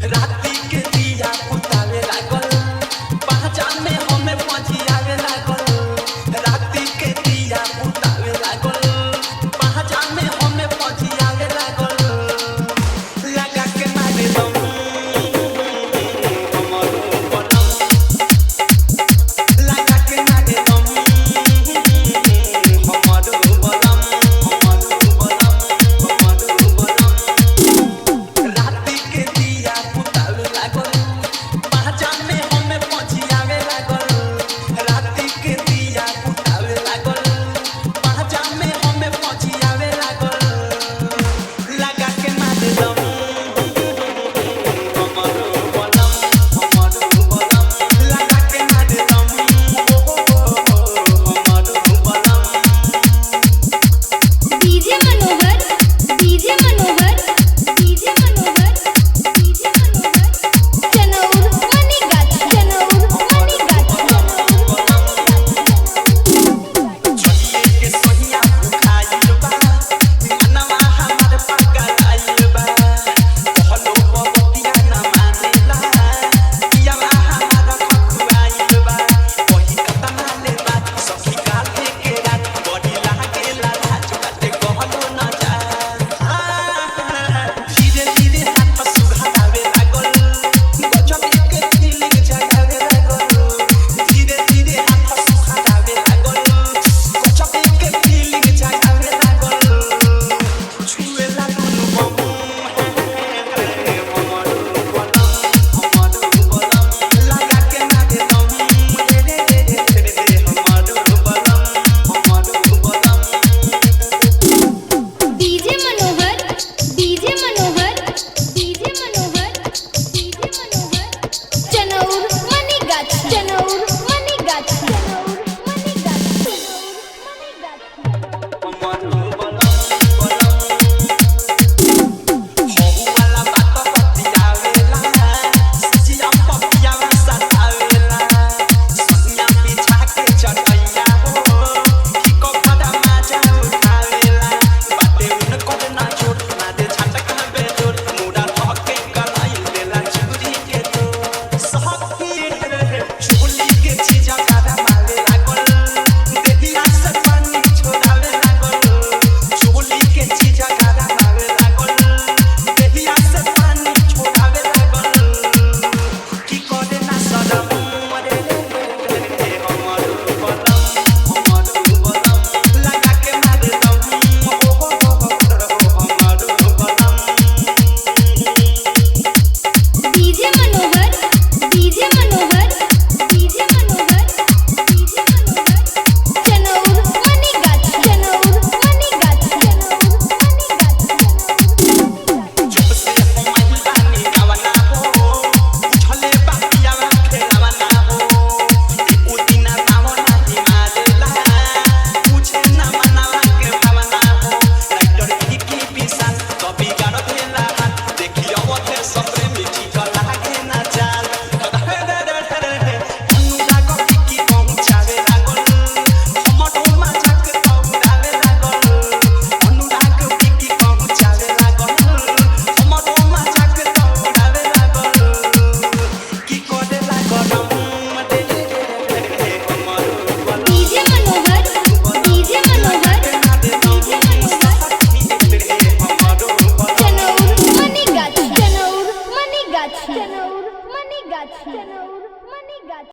राती के दिया पुतावे लागल, पहचान में हमें पहुंचियावे लागल। राती के दिया पुतावे लागल, पहचान में हमें पहुंचियावे लागल। लगा के मारे दम हमरो बलम, लगा के मारे दम हमरो बलम, हमरो बलम, हमरो बलम। राती के दिया पुतावे लागल, पहचान में हमें पहुंचियावे लागल। राती के दिया पुतावे लागल, पहचान में हमें पहुंचियावे लागल। लगा के मारे दम हमरो बलम, हमरो बलम। लगा के मारे दम हमरो बलम। DJ Manohar, DJ Manohar, DJ Manohar, DJ Manohar. Chanaur Manigachhi, Chanaur Manigachhi, Chanaur Manigachhi. छलिए के सोहिया भुखाइल बा, मनवा हमार पगलाइल बा। कहलो बबतिया न मानेला, पियावा हमार खखुआइल बा। वही कतना ले बात सखी काल्हे के रात, बड़ी लागेला लाज बाटे कहलो न जा। धीरे धीरे हाथ सुघावे लागल, गजब के फीलिंग जगावे लागल। धीरे धीरे हाथ सुघावे लागल, गजब के फीलिंग जगावे लागल। छुए लागल बम हमरो बलम, हमरो बलम। लगा के मारे दम रे रे रे रे हमरो बलम, हमरो बलम। DJ Manohar, DJ Manohar, DJ Manohar, DJ Manohar. Chanaur Manigachhi, Chanaur Manigachhi, Chanaur Manigachhi, Chanaur Manigachhi. हमरो बलम बलम। हौ वाला बात बतियावेला, सजिया पपियावा सतावेला। सोनिया बिछा के चटैया हो, की कपड़ा माजा उठावेला। बाटे उनकर ना छोड़, मारे झटका बेजोड़, मुड़ा धके गलाई देला चूड़ी के तोड़। सखी रे चोली के चीजा कादा मारे लागल, देहिया से पानी छोड़ावे लागल। चोली के चीजा कादा मारे लागल, देहिया से पानी छोड़ावे लागल। की करे ना सदम रे रे रे हमरो बलम, हमरो बलम। लगा के मारे दम ओ हो हो हमरो बलम। DJ Manohar, DJ Manohar, DJ Manohar, DJ Manohar. Chanaur Manigachhi, Chanaur Manigachhi, Chanaur Manigachhi, Chanaur Manigachhi. जब से हम आइल बानी गावना हो, उछले बापियावा खेलावना हो। उ दिना दावना ही मारेला, पूछे ना मनावा के भावना हो। राइटर की पिसान कभी गाड़ देला हाथ, देखी अवधे सबरे मिठी लागे ना चाल। अनुराग की पहुँचावे लागल, हमरो मजाक तौरावे लागल। अनुराग की पहुँचावे लागल, हमरो मजाक तौरावे लागल। की करे लागल रे रे हमरो बलम। DJ Manohar, DJ Manohar, DJ Manohar. Chanaur Manigachhi, Chanaur Manigachhi, Chanaur Manigachhi, Chanaur Manigachhi.